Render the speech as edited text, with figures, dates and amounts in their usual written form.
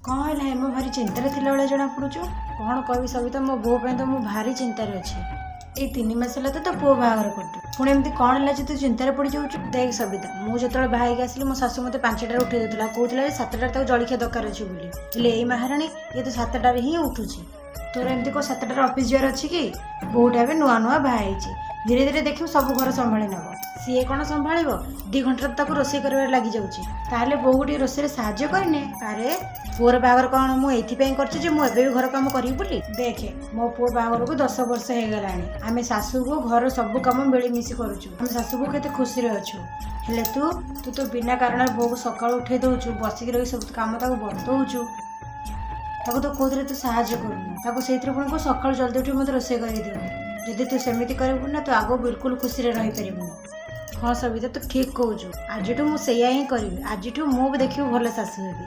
କ'ଣ ହେଲା ହେମ, ଭାରି ଚିନ୍ତାରେ ଥିଲା ଭଳିଆ ଜଣାପଡ଼ୁଛୁ। କ'ଣ କହିବି ସବିତା, ମୋ ବୋଉ ପାଇଁ ତ ମୁଁ ଭାରି ଚିନ୍ତାରେ ଅଛି। ଏଇ 3 ମାସ ହେଲା ତ ତୋ ପୁଅ ବାହାଘର କରିଛୁ, ପୁଣି ଏମିତି କ'ଣ ହେଲା ଯେ ତୁ ଚିନ୍ତାରେ ପଡ଼ିଯାଉଛୁ? ଦେଖ ସବିତା, ମୁଁ ଯେତେବେଳେ ବାହା ହେଇକି ଆସିଲି, ମୋ ଶାଶୁ ମୋତେ 5ଟାରେ ଉଠେଇ ଦେଉଥିଲା। କହୁଥିଲା ଯେ 7ଟାରେ ତାକୁ ଜଳଖିଆ ଦରକାର ଅଛି ବୋଲି। ହେଲେ ଏଇ ମହାରାଣୀ, ଇଏ ତ 7ଟାରେ ହିଁ ଉଠୁଛି। ତୋର ଏମିତି କ'ଣ 7ଟାରେ ଅଫିସ୍ ଯିବାର ଅଛି କି? ବୋଉଟା ଏବେ ନୂଆ ନୂଆ ବାହା ହେଇଛି, ଧୀରେ ଧୀରେ ଦେଖିବୁ ସବୁ ଘର ସମ୍ଭାଳି ନେବ। ସିଏ କ'ଣ ସମ୍ଭାଳିବ? 2 ଘଣ୍ଟା ତ ତାକୁ ରୋଷେଇ କରିବାରେ ଲାଗିଯାଉଛି। ତାହେଲେ ବୋଉକୁ ଟିକେ ରୋଷେଇରେ ସାହାଯ୍ୟ କରିନେ। ଆରେ, ପୁଅର ବାହାଘର କ'ଣ ମୁଁ ଏଇଥିପାଇଁ କରିଛି ଯେ ମୁଁ ଏବେ ବି ଘର କାମ କରିବି ବୋଲି? ଦେଖେ, ମୋ ପୁଅ ବାହାଘରକୁ 10 ବର୍ଷ ହେଇଗଲାଣି। ଆମେ ଶାଶୁ ବୋହୂ ଘର ସବୁ କାମ ମିଳିମିଶି କରୁଛୁ। ଆମେ ଶାଶୁ ବୋହୂ କେତେ ଖୁସିରେ ଅଛୁ। ହେଲେ ତୁ ତୁ ତ ବିନା କାରଣରେ ବୋଉକୁ ସକାଳୁ ଉଠେଇ ଦେଉଛୁ, ବସିକି ରହି ସବୁ କାମ ତାକୁ ବତଉଛୁ। ତାକୁ ତ କୋଉଥିରେ ତୁ ସାହାଯ୍ୟ କରୁନୁ। ତାକୁ ସେଇଥିରେ ପୁଣି କହୁ ସକାଳୁ ଜଲ୍ଦି ଉଠି ମୋତେ ରୋଷେଇ କରିକି ଦେବୁ। ଯଦି ତୁ ସେମିତି କରିବୁ ନା, ତୁ ଆଗକୁ ବିଲକୁଲ ଖୁସିରେ ରହିପାରିବୁନି। ହଁ ସବିତା, ତୁ ଠିକ୍ କହୁଛୁ। ଆଜିଠୁ ମୁଁ ସେଇଆ ହିଁ କରିବି। ଆଜିଠୁ ମୁଁ ବି ଦେଖିବୁ ଭଲ ଶାଶୁ ହେବି।